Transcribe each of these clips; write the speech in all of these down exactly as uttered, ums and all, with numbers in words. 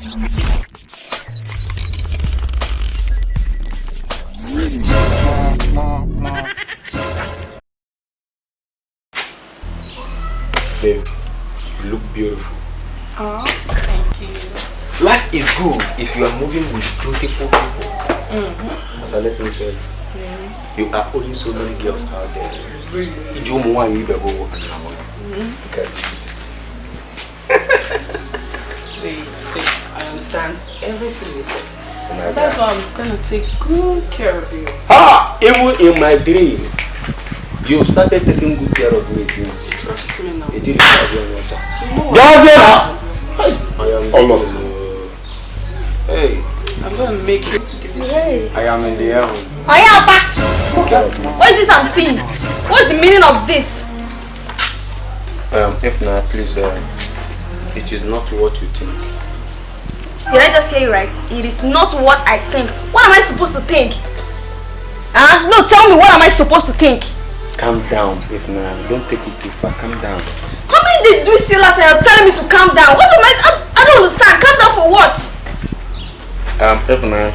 Babe, you look beautiful. Oh, thank you. Life is good if you are moving with beautiful people. Mm-hmm. As I let me tell you, you are owing so many girls out there. Really? Iji ụmụ nwaanyị ibe gị ụgwọ. Mm-hmm. Look at you. Wait, see, I understand everything you said. And that's why I'm gonna take good care of you. Ah! Even in my dream, you've started taking good care of me since. Trust me now. You did it for your water. You know what? Hey! I am almost. Hey. I'm gonna make you to the. Hey. I am in the heaven. Oya, Papa! What is this I'm seeing? What's the meaning of this? Um, Ifna, please, um, it is not what you think. Did I just hear you right? It is not what I think. What am I supposed to think? Huh? No, tell me, what am I supposed to think? Calm down, Ifna. Don't take it too far. Calm down. How many days did we see last time? You're telling me to calm down. What am I? I, I don't understand. Calm down for what? Um, Ifna,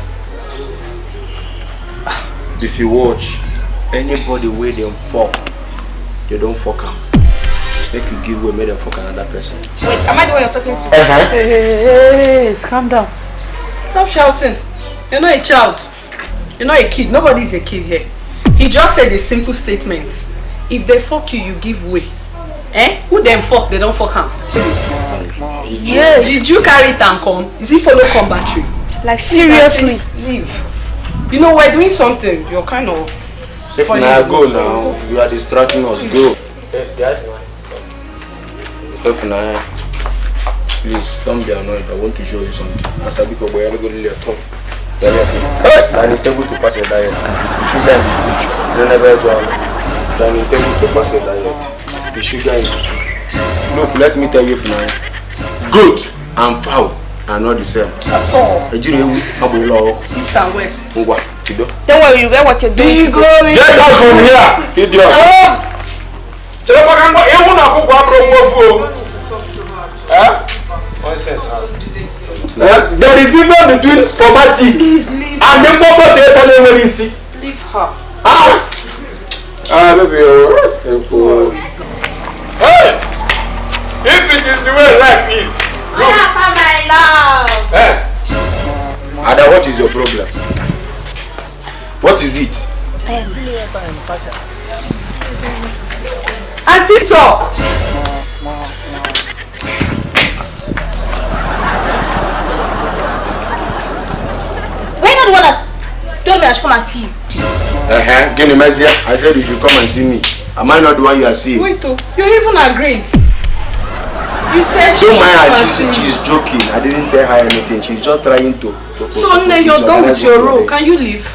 if you watch, anybody wey dem fuck, they don't fuck am. Make you give way, make dem fuck another person. Wait, am I the one you're talking to? Uh-huh. Hey, hey, hey, hey, calm down. Stop shouting. You're not a child. You're not a kid. Nobody is a kid here. He just said a simple statement. If they fuck you, you give way. Eh? Who dem fuck? They don't fuck am. Yeah. Did you carry it and come? Is it follow come battery? Like, seriously? Leave. You know, we're doing something. You're kind of If spoiling na the go mood. Now, you are distracting us. Go. If na, please don't be annoyed. I want to show you something. As I become boy, I go to the top. Hey! Dining table to pass a diet. You should get it. You never join. Dining table to pass a diet. You should get it. Look, let me tell you, Funa. Goat and fowl are not the same. At all. Ejiri ewu, abu ilo. East and west. Ngwa, chido. Don't worry, you wear what you're doing. Get out from here, idiot. Chere kwa ka m gwa, ewu na ọkụkọ abụrụ nwa ofu o. Eh? Nonsense, man. Eh? There is difference between formative and the proper data na-enweghị isi. Leave her. Ah! Ah, baby, oh, thank you. Hey! If it is the way life is, look. What happened, my love? Eh? Ada, what is your problem? What is it? Auntie, talk. Were you not the one that told me I should come and see you? Uh-huh. Gini Mezia, I said you should come and see me. Am I not the one you are seeing? Wait, oh, you even agree. You said she should come and see me. Don't mind her, she's, she's joking. I didn't tell her anything. She's just trying to, to, to, to, to disorganize what we are doing. So, Nne, you're done with your role. Can you leave?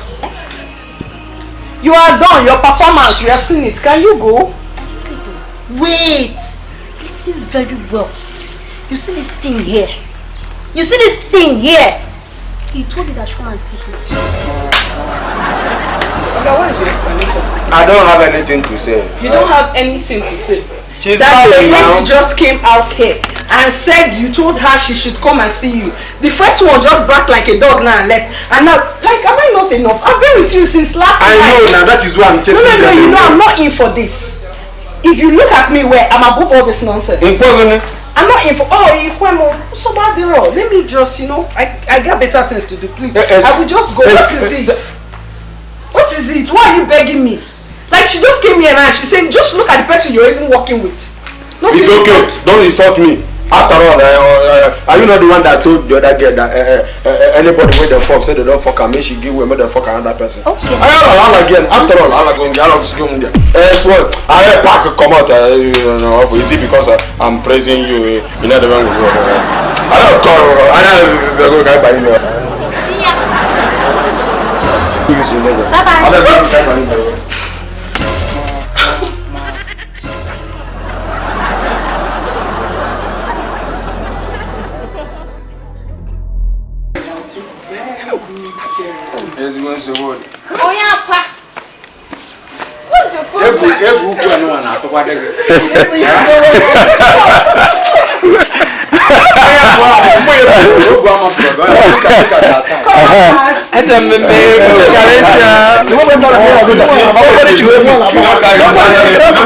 You are done. Your performance, we have seen it. Can you go? Wait. Listen very well. You see this thing here? You see this thing here? He told me that I should come and see him. Oga, what is your explanation? I don't have anything to say. You don't have anything to say? She's lying now. That the lady just came out here and said you told her she should come and see you. The first one just barked like a dog now and left. And now, like, am I not enough? I've been with you since last night. I know now. That is why I'm chasing you. No, no, no, you know I'm not in for this. If you look at me well, I'm above all this nonsense. I'm not in for, oh, Ikwemo, so bad, let me just, you know, I, I got better things to do, please. I will just go. What is it? What is it? Why are you begging me? Like, she just came here now, she said, just look at the person you're even working with. It's okay. Don't insult me. After all, uh, uh, uh, are you not the one that told the other girl that, uh, uh, uh, uh, anybody wey dem fuck, say they don't fuck am, make she give way, make dem fuck another person? Okay. I don't know, all again. After all, all again, all of this. Eh, what? I pack, come out. Uh, you know, is it because, uh, I'm praising you? You know the one. I don't call. I don't go buy you. See ya. Bye bye. I don't go buy you. Ezigbo nsogbu. Onye apa. What's your problem? Egwu, egwu ukwu anụnwa na-atụkwa dị gị. Onye bụ ahụ, mgbe Eje mmemme ego, gara esi ya. Nobody ji obi. Nobody ji obi.